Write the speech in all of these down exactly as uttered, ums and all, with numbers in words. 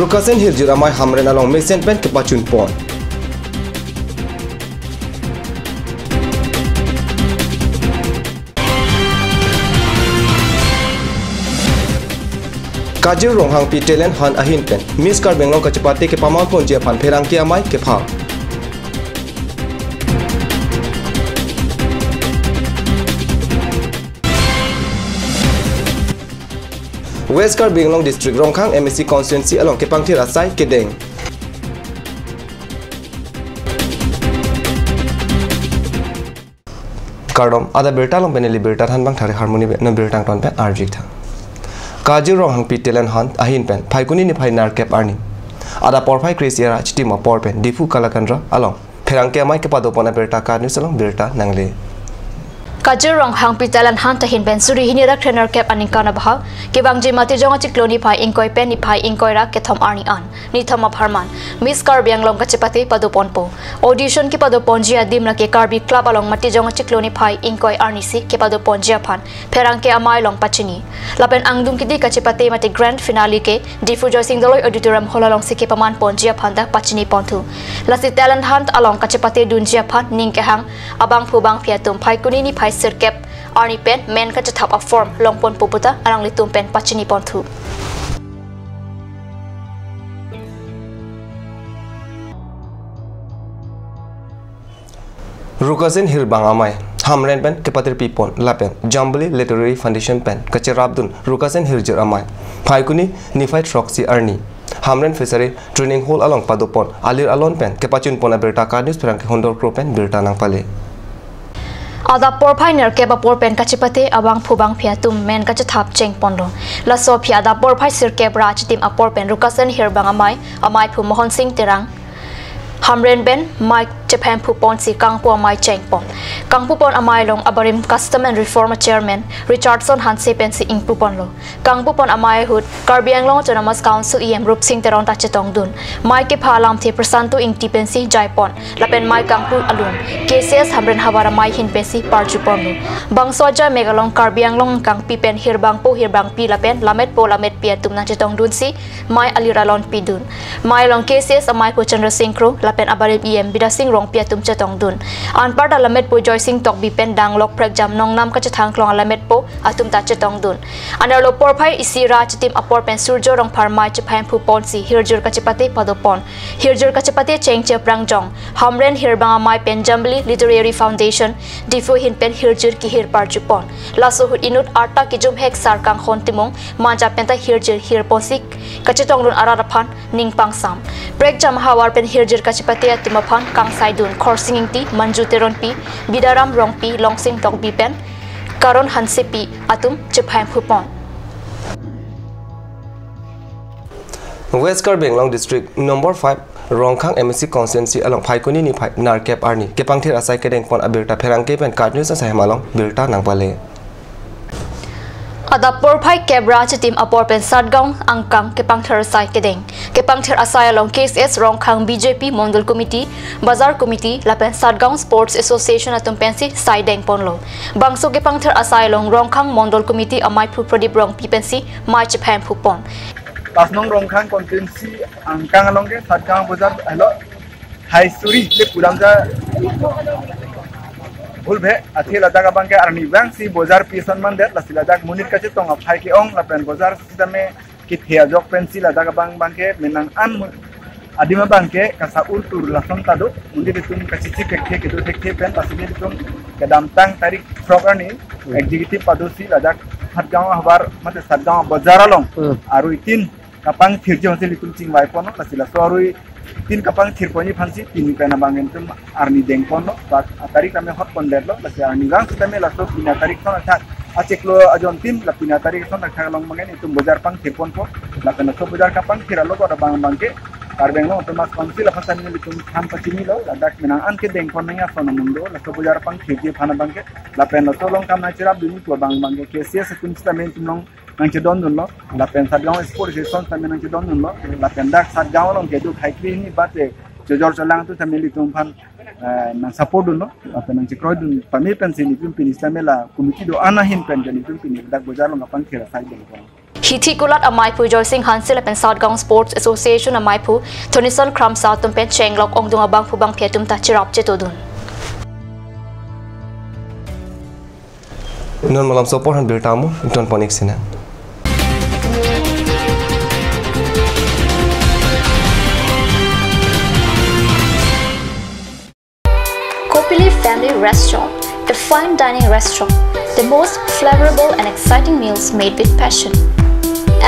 Rukasen Hirjir amei Hamren along mesen pen kepachun pon. Kajir Ronghangpi talent hunt ahin pen Miss Karbi Anglong kachepate kepaman ponji aphan pherangke amei kepha. West Karbi Anglong District Rongkhang M A C constituency along kepangthir asai kedeng. Kardom, adap birta along pen neli birta thanbang thari Harmoni Bey, non birta angton pen arju ik tha. Kajir Ronghangpi talent hunt ahin pen Phaikuni niphai nerkep arni, adap porphai kre-isi ra achitim apor pen Diphu Kalakandra along pherangke amei kepado pon abirta KAT News along birta nangle. Kajir Ronghangpi talent hunt ahin pen suri hini ra kre nerkep aningkan abahak kevangji Matijong achiklo niphai ingkoi pen niphai ingkoi ra kethom arni an nithom apharman Miss Karbi Anglong kachepate pado ponpo. Audition kepado ponji adim lake Karbi Club along Matijong achiklo niphai ingkoi arni si kepado ponji aphan pherangke amei along pachini. Lapen angdung kidi kachepate mate grand finale ke Diphu Joysing Doloi Auditorium Hall along si kepaman ponji aphan ta pachini ponthu. Lasi talent hunt along kachepate dunji aphan ning kehang abangphu bangphi atum Phaikuni niphai sirkep arni pen men kachethap aform long ponpo puta alanglitum pen pachini ponthu. Rukasen Hirbang amei Hamren pen kepatirpi pon lapen Jambili Literary Foundation pen kacherapdun Rukasen Hirjir amei Phaikuni niphai throksi arni Hamren Fishery Training Hall along pado pon alir alon pen kepachun pon abirta KAT News pherangke Hundor Kro pen birta nangpale. Adap porphai nerkep apor pen kachepate abangphu bangphi atum men kachethap cheng ponlo. Laso aphi adap porphai sirkep ra achitim apor pen Rukasen Hirbang amei, ameiphu Mohon Sing Terang, Hamren pen mei chephemphu ponsi kangpu amei cheng pon. Kangpu pon amei along abarim Custom and Reform Chairman Richardson Hanse pensi ingpu ponlo. Kangpu pon amei ahut Karbi Anglong Autonomous Council E M Rupsing Teron ta chetongdun. Mei kepha alamthe Prasanto Ingti pensi jai pon. Lapen mei kangpu alun K C S Hamren havar amei ahin pensi parju ponlo. Bangso ajai mek along Karbi Anglong angkangpi pen hirbangpo hirbangpi lapen lametpo lametpi atum nangchetongdunsi mei alir alon pidun. Mei along K C S ameiphu Chandra Sing Kro lapen abarim E M Bidya Sing Rongpi atum chetongdun. Anparta lametpo Joysing Tokbi pen danglok prekjam nongnam kachethang klong alametpo atum ta chetongdun. Anerlo porphai isi ra achitim apor pen Surjo Rongphar mei chephemphu ponsi hirjir kachepate pado pon. Hirjir kachepate chengche prangjong Hamren Hirbang amei pen Jambili Literary Foundation Diphu ahin pen hirjir kehir parju pon. Laso ahut inut arta kejum hek Sarkanghon Timung Manja penta hirjir hir ponsi kachetongdun arat aphan ning pangsam. Prekjam havar pen hirjir kachepate atum aphan kangsaidun Khorsing Ingti, Manju Teronpi, Bidaram Rongpi, Longsing Tokbi pen Karon Hansepi atum chephemphu pon. West Karbi Anglong District number five Rongkhang M A C constituency along Phaikuni niphai nerkep arni kepangthir asai kedeng pon abirta pherangke pen KAT News asai hem along birta nangpale. Adap porphai kep ra achitim apor pen Satgaon angkang kepangthir asai kedeng. Kepangthir asai along K C S Rongkhang B J P Mondol Committee, Bazar Committee lapen Satgaon Sports Association atum pensi sai deng ponlo. Bangso kepangthir asai along Rongkhang Mondol Committee ameiphu Pradip Rongpi pensi mei chephemphu pon. Pas nong Rongkhang constituency angkang along ke Satgaon Bazar alo hai suri le puram ja bhul bhe athe ladak abang ke arnivang si bazar pi ason mandet, lasi ladak monit kachetong aphai ke-ong lapen bazar sitame kethe ajok pensi ladak abang abang ke menang an mu-, adim abang ke kasa-ur tur lason ta do, monit itum kachichi thekthe kedo thekthe pen lasi nelitum kedamtang tarik throk arni executive padosi ladak Satgaon havar mate Satgaon bazar along Hmm. arui tin kapangthirji aphansi nelitum chingvai ponlo, lasi laso arui tin kapangthir ponji aphansi pini pen abang nelitum arni deng ponlo, ba atarik tame hot pondetlo, lasi arnivang sitame laso pini atarik ason athak achiklo ajon tin la pini atarik ason athak along abang nelitum bazar pangthir ponpo, lapen laso bazar kapangthir alogot abang abang ke Karbi Anglong Autonomous Council aphan sitame nelitum than pachinilo, ladak menang an kedeng pon nangji ason amundo, laso bazar pangthirji aphan abang ke, lapen laso along kam nangcherapdunji pu abang abang ke K C S atum sitame nelitum along nangchedondunlo, lapen Satgaon Sports Association sitame nangchedondunlo, lapen dak Satgaon along kedo khaikhri hini bate chojor cholang atum sitame nelitum aphan, eh, nangsupport dunlo, lapen nangchekroidun pame pensi nelitum pini sitame la committee do-an ahin pen ke nelitum pini dak bazar along kapangthir asai deng pon. Hithi Kulat amaiphu Joysing Hanse lapen South Gaon Sports Association amaiphu Thonison Kramsa atum pen chenglok ongdung abangphu bangphi atum ta cherap chetodun. Non malomso apor aphan birta mo ingtonpon ik sinang. Kopili Family Restaurant, a fine dining restaurant, the most flavorable and exciting meals made with passion.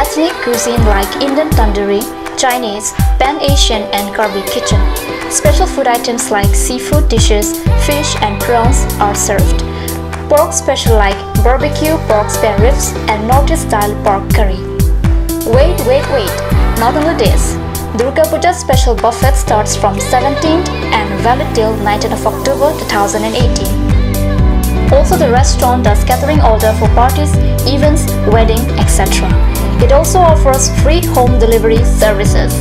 Ethnic cuisine like Indian tandoori, Chinese, Pan-Asian and Karbi kitchen. Special food items like seafood dishes, fish and prawns are served. Pork special like barbecue pork spare ribs and Northeast style pork curry. Wait, wait, wait! Not only this, Durga Puja special buffet starts from seventeenth and valid till nineteenth of October two thousand eighteen. Also, the restaurant does catering order for parties, events, wedding, et cetera. It also offers free home delivery services.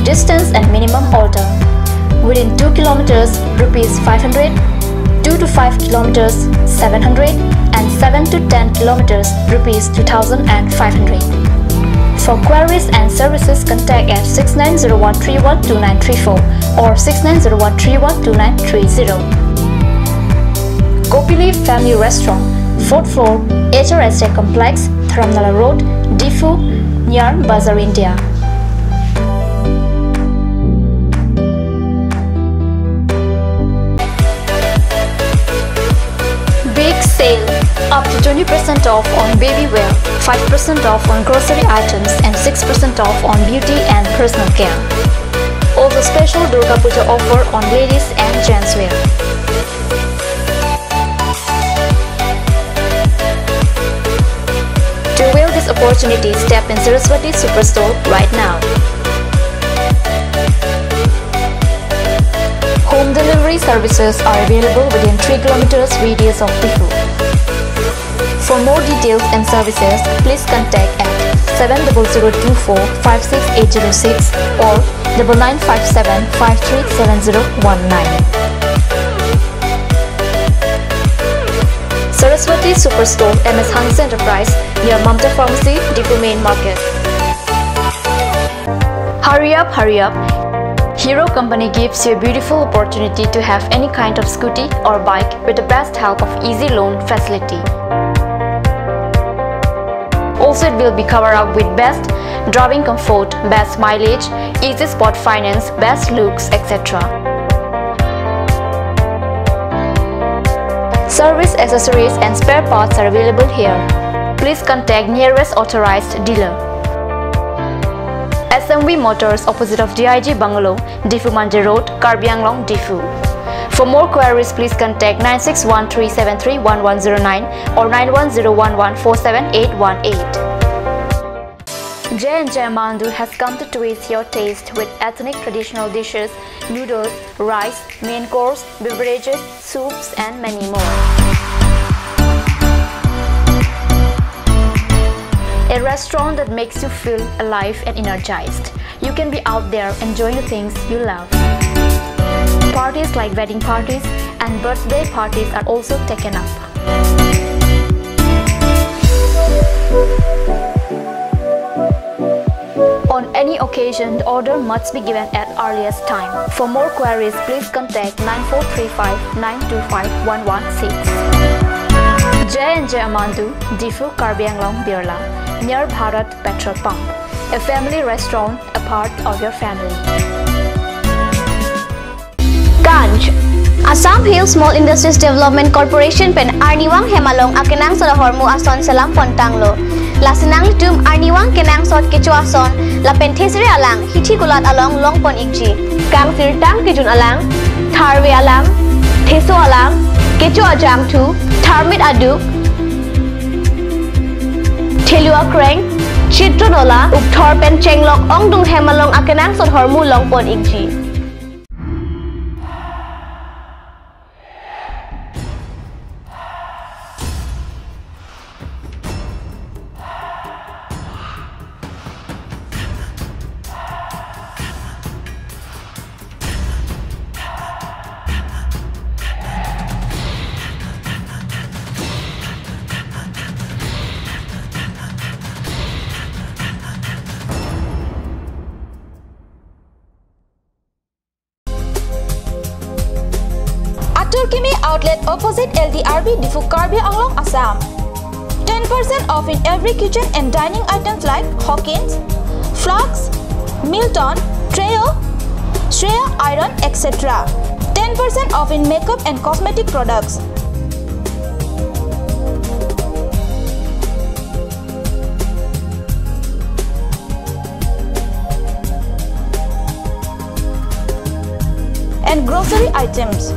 Distance and minimum order: within two kilometers, rupees five hundred, two to five kilometers, seven hundred, and seven to ten kilometers, rupees two thousand five hundred. For queries and services, contact at six nine zero one three one two nine three four or six nine zero one three one two nine three zero. Kopili Family Restaurant, fourth floor, H R S A Complex, Dharamnala Road, Diphu, near Bazaar India. Big sale! Up to twenty percent off on baby wear, five percent off on grocery items, and six percent off on beauty and personal care. Also, special Durga Puja offer on ladies and gents wear. To avail this opportunity, step in Saraswati Superstore right now. Home delivery services are available within three kilometers radius of Diphu. For more details and services, please contact at seven double zero two four five six eight zero six or double nine five seven five three seven zero one nine. Saraswati Superstore, M S Hanse Enterprise, near Mamta Pharmacy, Diphu Main Market. Hurry up, hurry up! Hero Company gives you a beautiful opportunity to have any kind of scooty or bike with the best help of easy loan facility. Also, it will be covered up with best driving comfort, best mileage, easy spot finance, best looks, et cetera. Service accessories and spare parts are available here. Please contact nearest authorized dealer. S M V Motors, opposite of D I G Bungalow, Diphu Manja Road, Karbi Anglong, Diphu. For more queries, please contact nine six one three seven three one one zero nine or nine one zero one one four seven eight one eight. J and J Amandu has come to twist your taste with ethnic traditional dishes, noodles, rice, main course, beverages, soups, and many more. A restaurant that makes you feel alive and energized. You can be out there enjoying the things you love. Parties like wedding parties and birthday parties are also taken up. On any occasion, the order must be given at earliest time. For more queries, please contact nine four three five nine two five one one six. J and J Amandu, Diphu, Karbi Anglong, Birla, near Bharat Petrol Pump. A family restaurant, a part of your family. Ganj. Assam Hill Small Industries Development Corporation pen arnivang hem along akenangsot ahormu ason selam pon tanglo. Lasi nanglitum arnivang kenangsot kecho ason lapen thesere alang Hithi Kulat along longpon ikji. Kangsirtang kejun alang, tharve alang, theso alang, kecho ajangthu, tharmit aduk, thelu akreng, chitro nola, ukthor pen chenglok ongdung hem along akenangsot ahormu longpon ikji. Kimi outlet opposite L D R B Diphu, Karbi Anglong, Assam. Ten percent off in every kitchen and dining items like Hawkins, Flask, Milton, Trio, Shreya Iron, et cetera. Ten percent off in makeup and cosmetic products. And grocery items.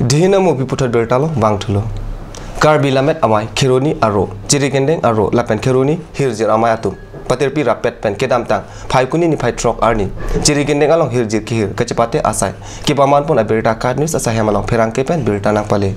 Dihina mo piputhot birta lo vangthulo. Karbi Lammet Amei, Kheroni Aro, Jirikindeng Aro lapen Kheroni Hirjir Amei atum patirpi rappet pen kedamtang Phaikuni niphai throk arni Jirikindeng along hirjir kehir kachepate asai kepamanpon abirta KAT News asai hem along pherangke pen birta nangpale.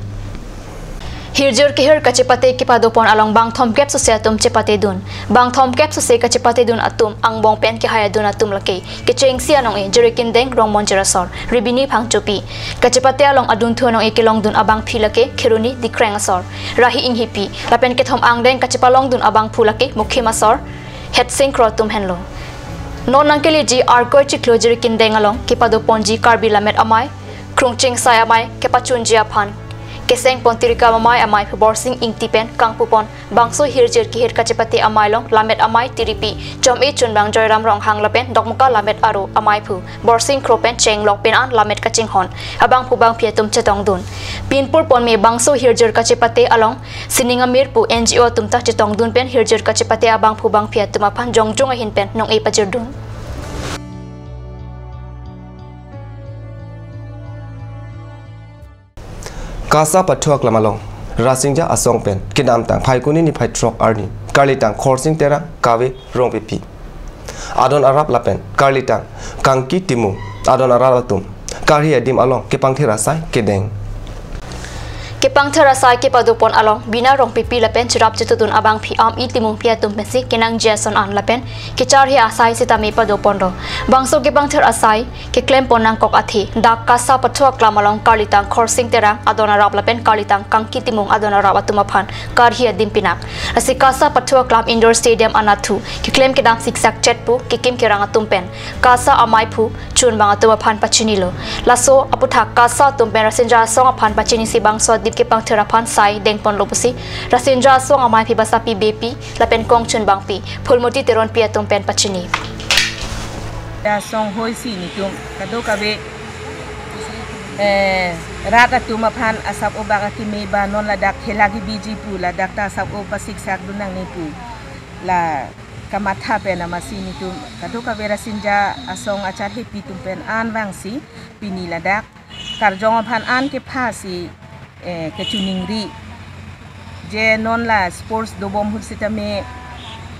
Hirjir kehir kachepate kepadopon along bang thomkep sose atum chepatedun. Bang thomkep sose kachepatedun atum angbong pen kehai adun atum lake kechengsi anong-e Jirikindeng Rongmonjir asor Ribini Phangchopi. Kachepate along adunthu anong-e kelongdun abangpi lake Kheroni Dikreng asor Rahi Inghipi lapen kethom angdeng kachepalongdun abangphu lake Mukhim asor Hetsing Kro atum henlo. Non nangkeleji Arkoi chiklo Jirikindeng along kepadoponji Karbi Lammet Amei, Krungching Sai Amei kepachunji aphan kesengpon tirikam amei, ameiphu Borsing Ingti pen kangpupon bangso hirjir kehir kachepate amei along Lammet Amei tiripi chom-e chunbang Joyram Ronghang lapen Dokmoka Lammet Aro ameiphu Borsing Kro pen chenglok pen an lammet kachinghon abangphu bangphi atum chetongdun. Pinpur ponme bangso hirjir kachepate along sining amir pu N G O atum ta chetongdun pen hirjir kachepate abangphu bangphi atum aphan jongjong ahin pen nong-e pajirdun. KASA pathu aklam along Rasinja asong pen kedamtang Phaikuni niphai throk arni karlitang Khorsing Terang, Kave Rongpipi adon arap lapen karlitang Kangki Timung adon arap atum karhi adim along kepangthir asai kedeng. Kepangthir asai kepadopon along Bina Rongpipi lapen cherap chetudun abangphi Ami Timungpi atum pensi kenangji ason an lapen kecharhi asai sitame padoponlo. Bangso kepangthir asai keklempon nangkok athe dak KASA pathu aklam along karlitang Khorsing Terang adon arap lapen karlitang Kangki Timung adon arap atum aphan karhi adim pinak. Lasi KASA pathu aklam indoor stadium anatthu keklem kedam siksak chet pu kekim kerang atum pen KASA ameiphu chunbang atum aphan pachinilo. Laso aputhak KASA atum pen Rasinja asong aphan pachinisi bangso adim kepangthir aphan sai dengponlo pusi Rasinja asong ameiphi Basapi Beypi lapen kongchunbangpi Phulmoti Teronpi atum pen pachini. Asong hoisi nitum kadokave, eh, rat atum aphan asap-o bak akeme ba non ladak khela kebiji pu, ladak ta asap-o pasiksakdun nangne pu la kamatha pen amatsi nitum kadokave Rasinja asong acharhepi atum pen an vangsi pini ladak karjong aphan an kepha si, eh, kachiningri. Je non la sports dobom ahut sitame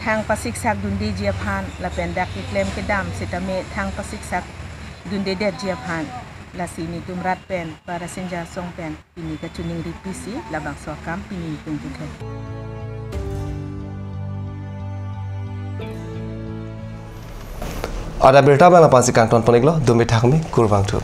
thang pasiksakdundeji aphan lapen dak keklem kedam sitame thang pasiksakdundedetji aphan. Lasi nitum rat pen ba Rasinja asong pen pini kachiningri pisi labangso akam pini nitum puthe. Adap birta abang aphansi kangtonpon-iklo, dumi thakmi, kurvangthu.